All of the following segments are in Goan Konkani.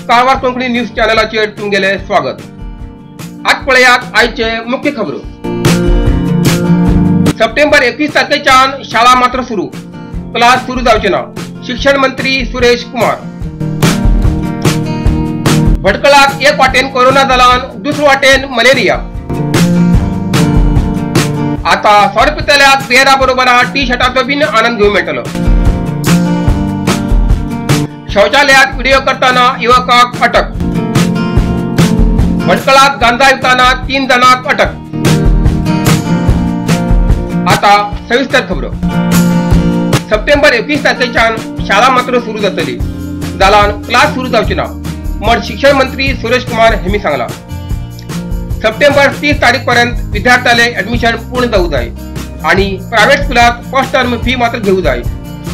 कारवार कोंकणी न्यूज चॅनलाचेर तुमगेले स्वागत। आज पळयात आयचे मुख्य खबरो। सप्टेंबर 21 तारखेच्यान शाळा मात्र सुरू, क्लास सुरू जावचे ना, शिक्षण मंत्री सुरेश कुमार। भटकळाक एक वाटेन कोरोना जालान, दुसरे वाटेन मलेरिया। आता सोरो पितल्याक बियरा बरोबर टी शर्टाचो बीन आनंद घेवंक मेळटलो। शौचालयात व्हिडिओ करताना युवकाक अटक। भटकळात गांजा विकताना 3 जाणांक अटक। आता सविस्तर खबरो। सप्टेंबर 21 तारखेच्यान शाळा मात्र सुरू जातली, जाल्यार क्लास सुरू जावचे ना म्हण शिक्षण मंत्री सुरेश कुमार हेमी सांगला। सप्टेंबर 30 तारीख पर्यंत विद्यार्थ्याले ऍडमिशन पूर्ण जाऊ जाय आणि प्रायव्हेट स्कुलात फर्स्ट टर्म फी मात्र घेऊ जाय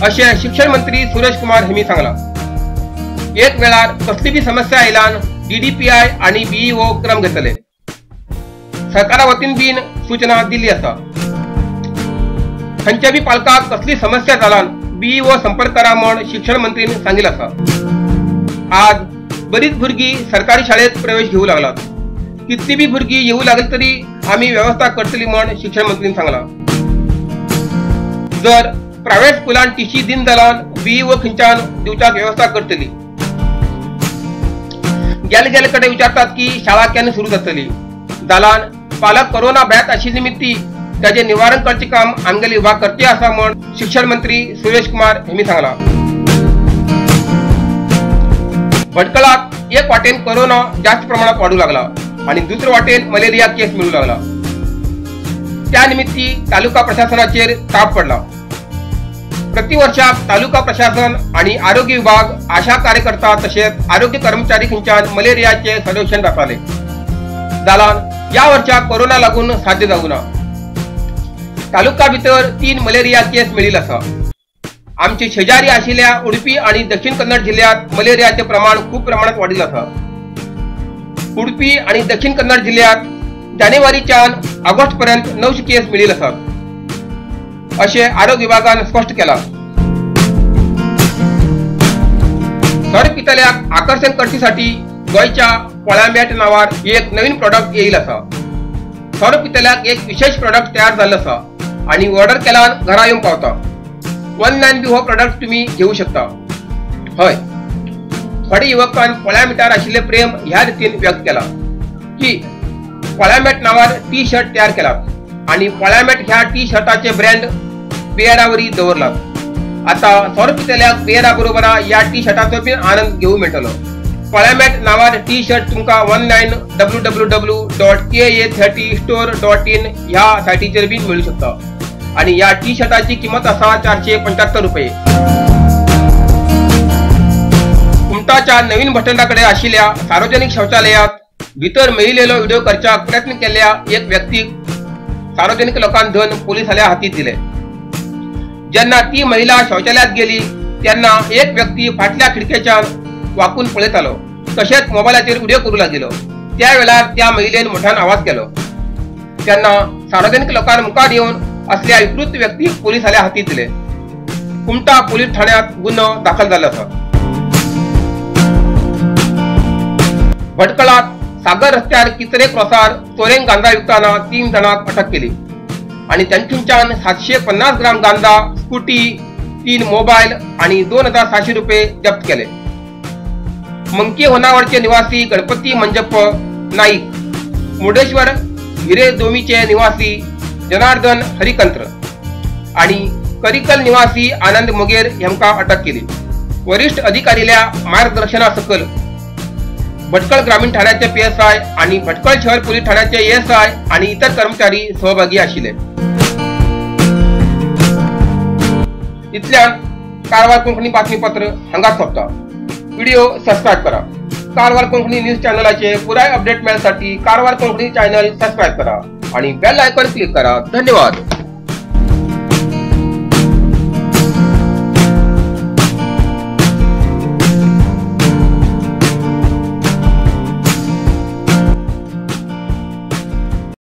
अशें शिक्षण मंत्री सुरेश कुमार हेमी सांगला। एक वेळार कसली बी समस्या आयल्यान डीडीपीआय आणि बीईओ क्रम घेतले। सरकारा वतीन बीन सूचना दिल्ली आसा। खंयच्या बी पालकाक कसली समस्या जाल्यान बीईओ संपर्क करा म्हण शिक्षण मंत्रीन सांगिल्लें आसा। आज बरीच भुरगीं सरकारी शाळेत प्रवेश घेवंक लागलात। कितली बी भुरगीं येवंक लागली तरी आमी वेवस्था करतली म्हण शिक्षण मंत्रीन सांगलां। जर प्रायव्हेट स्कुलान टीसी दिन जाल्यार बीईओ खंयच्यान दिवच्याक वेवस्था करतली। गेले गेले कडेन विचारतात की शाळा केन्ना सुरू जातली, जाल्यार पालक कोरोना भ्यात आशिल्ले निमित्ती ताजें निवारण करचें काम आमगेले विभाग करचे आसा म्हण शिक्षण मंत्री सुरेश कुमार हेमी सांगलां। भटकळाक एक वाटेन कोरोना जास्त प्रमाणात वाडूं लागला आणि दुसरे वाटेन मलेरिया केस मेळूं लागला। त्या निमित्ती तालुका प्रशासनाचेर ताप पडला। प्रतिवर्षाक तालुका प्रशासन आणि आरोग्य विभाग आशा कार्यकर्ता तशेंच आरोग्य कर्मचारी खंयच्यान मलेरियाचे सर्वेक्षण जाताले, जाल्यार ह्या वर्षाक कोरोना लागून साध्य जावंक ना। तालुका भितर 3 मलेरिया केस मेळिल्ले आसा। आमचे शेजारी आशिल्ल्या उडपी आणि दक्षिण कन्नड जिल्ह्यात मलेरियाचे प्रमाण खूब प्रमाणात वाडिल्लें आसा। उडपी आणि दक्षिण कन्नड जिल्ह्यात जानेवारीच्यान ऑगस्ट पर्यंत 900 केस मेळिल्ले आसात अशें आरोग्य विभागान स्पष्ट केलां। सोरो पितल्याक आकर्षण करचेसाठी गोंयच्या पोळ्यामेट नांवार एक नवीन प्रॉडक्ट येईल आसा। सोरो पितल्याक एक विशेष प्रॉडक्ट तयार जाल्लो आसा आणि ऑर्डर केल्यान घरा येवन पावता। ऑनलायन बी हो प्रॉडक्ट तुमी घेवंक शकता। हय, थोडे युवकान पोळ्या मिठार आशिल्लें प्रेम ह्या रितीन व्यक्त केलां की पोळ्यामेट नांवार टी शर्ट तयार केला आणि पोळ्यामेट ह्या टी शर्टाचे ब्रँड बियरावरी दवरला। आता सोरो पितल्याक बियरा बरोबर ह्या टी शर्टाचो बी आनंद घेवंक मेळटलो। पोळ्यामेट नांवार टी शर्ट तुमकां ऑनलायन www.ka30store.in ह्या सायटीचेर बी मेळूं शकता आणि ह्या टी शर्टाची किंमत आसा 475 रुपये। कुमटाच्या नवीन बस स्टँडा कडेन आशिल्ल्या सार्वजनिक शौचालयात भितर मेळिल्लो व्हिडिओ करच्याक प्रयत्न केल्ल्या एक व्यक्तीक सार्वजनिक लोकांक धरून पोलिसांच्या हातीत दिले। जेन्ना ती महिला शौचालयात गेली तेन्ना एक व्यक्ती फाटल्या खिडकेच्यान वाकून पळयतालो तशेंच मोबायलाचेर व्हिडिओ करूं लागिल्लो। त्या वेळार त्या महिलेन मोठ्यान आवाज केलो। तेन्ना सार्वजनिक लोकांक मुखार येवन असल्या विकृत व्यक्तीक पोलिसांच्या हातीत दिले। कुमटा पोलीस ठाण्यात गुन्हो दाखल जाल्लो आसा। भटकळात सागर रस्त्यार किचरे क्रॉसार चोरयेन गांजा विकताना 3 जाणांक अटक केली आणि तांच्यान 750 ग्राम गांजा, स्कूटी, 3 मोबायल आणि 2700 रुपये जप्त केले। मंकी होनावरचे निवासी गणपती मंजप्प नाईक, मुर्डेश्वर हिरेदोमीचे निवासी जनार्दन हरिकंत्र आणि करिकल निवासी आनंद मोगेर हेंका अटक केली। वरिष्ठ अधिकारील्या मार्गदर्शना सकल भटकळ ग्रामीण ठाण्याचे पीएसआय आणि भटकळ शहर पोलीस ठाण्याचे एएसआय आणि इतर कर्मचारी सहभागी आशिल्ले। इतल्यान कारवार कोंकणी बातमीपत्र हांगाच सोंपता। व्हिडिओ सबस्क्रायब करा। कारवार कोंकणी न्यूज चॅनलाचे पुराय अपडेट मेळसाठी कारवार कोंकणी चॅनल सबस्क्रायब करा आणि बेल आयकॉन क्लिक करा। धन्यवाद।